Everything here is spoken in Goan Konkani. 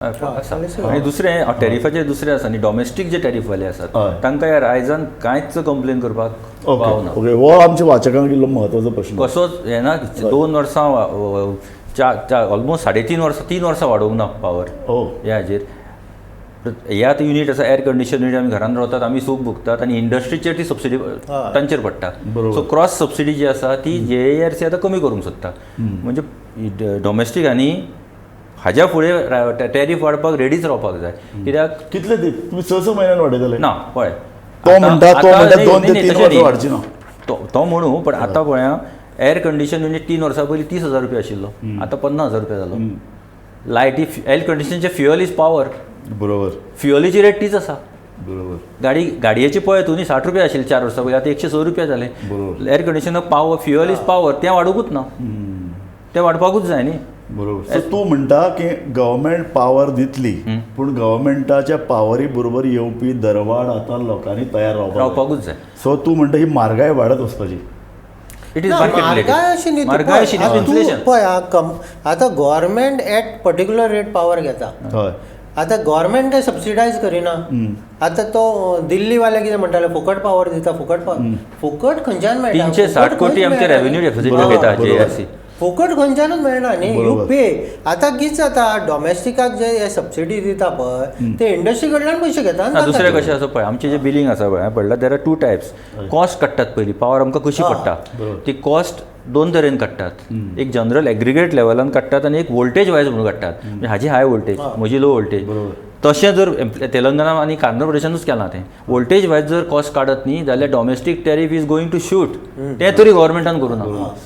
आसा. आनी दुसरें टॅरिफाचेर दुसरें आसा न्ही, डॉमेस्टीक जे टॅरिफवाले आसात तांकां ह्या रायजान कांयच कंप्लेन करपाक पावना. ओके, हो आमच्या वाचकांक इल्लो म्हत्वाचो प्रश्न. कसोच येना. 2 वर्सां, चार, ऑलमोस्ट 3.5 वर्सां, 3 वर्सां वाडोवंक ना पावर. ह्या हाजेर हे आतां युनीट आसा, एअर कंडिशन युनीट, आमी घरान रावतात, आमी सूख भोगतात आनी इंडस्ट्रीचेर ती सबसिडी तांचेर पडटा. सो क्रॉस सबसिडी जी आसा ती जेएआरसी आतां कमी करूंक सोदता. म्हणजे डॉमेस्टीक आनी हाज्या फुडें टॅरीफ वाडपाक रेडीच रावपाक जाय, कित्याक कितले दीस तुमी 6-6 म्हयन्यान वाडयतले? ना, पळय. तो म्हणटा, तो म्हणटा 2 ते नाही, 3 तशें वर्सां न्ही. वाडची ना. तो तो म्हणू, पण आतां पळया, एअर कंडिशन युनीट 3 वर्सां पयलीं 30,000 रुपया आशिल्लो, आतां 50,000 रुपया जालो. लायटी, एअर कंडिशनचे फ्युअल is power. फ्युअलीची रेट तीच आसा. गाडयेची पळय तूं न्ही, 60 रुपया आशिल्ली 4 वर्सां पयलीं, आतां 106 रुपया जाले. Air conditioner power, fuel is power, तें वाडोवंकूच ना, तें वाडपाकूच जाय न्ही. बरोबर. सो तूं म्हणटा की गव्हर्मेंट पावर दितली, पूण गव्हर्मेंटाच्या पावरी बरोबर येवपी दरवाड आतां लोकांनी तयार रावपाक. रावपाकूच जाय. सो तूं म्हणटा ही म्हारगाय वाडत वचपाची. It is ना, मार्केट. म्हारगाय अशी न्ही. तूं म्हारगाय पळय, अशी आतां तूं इन्फ्लेशन. पळय आं, आतां government at particular rate power घेता. आतां गव्हर्मेंट काय सबसिडायज करिना. आतां तो दिल्लीवाले कितें म्हणटाले, फुकट पावर दिता, फुकट पावर. फुकट खंयच्यान मेळटा? 360 फुकट कोटी खंयच आमचे मेळना. रेव्हेन्यू डेफिसीट दाखयता जेएआरसी. फुकट खंयच्यानूच मेळना न्ही, you पे. आतां कितें जाता, डॉमेस्टिकाक जे हे सबसिडी दिता पळय, ते इंडस्ट्री कडल्यान पयशे घेता आनी ना, दुसरें तांकां. कशें आसा पळय, आमचें जें बिलींग आसा पळय, हांवें पळयलां, there are two types. Cost काडटात पयलीं, पावर आमकां कशी पडटा ती कॉस्ट दोन तरेन काडटात. एक जनरल एग्रिगेट लेवलान काडटात आनी एक वोल्टेज वायज म्हणून काडटात, म्हणजे हाजी हाय वोल्टेज, म्हजी लो वोल्टेज. तशें जर तेलंगणा आनी आंध्र प्रदेशानूच केलां तें, वोल्टेज वायज जर कॉस्ट काडत न्ही जाल्यार domestic tariff is going to shoot. तें तरी गव्हर्मेंटान करूं ना.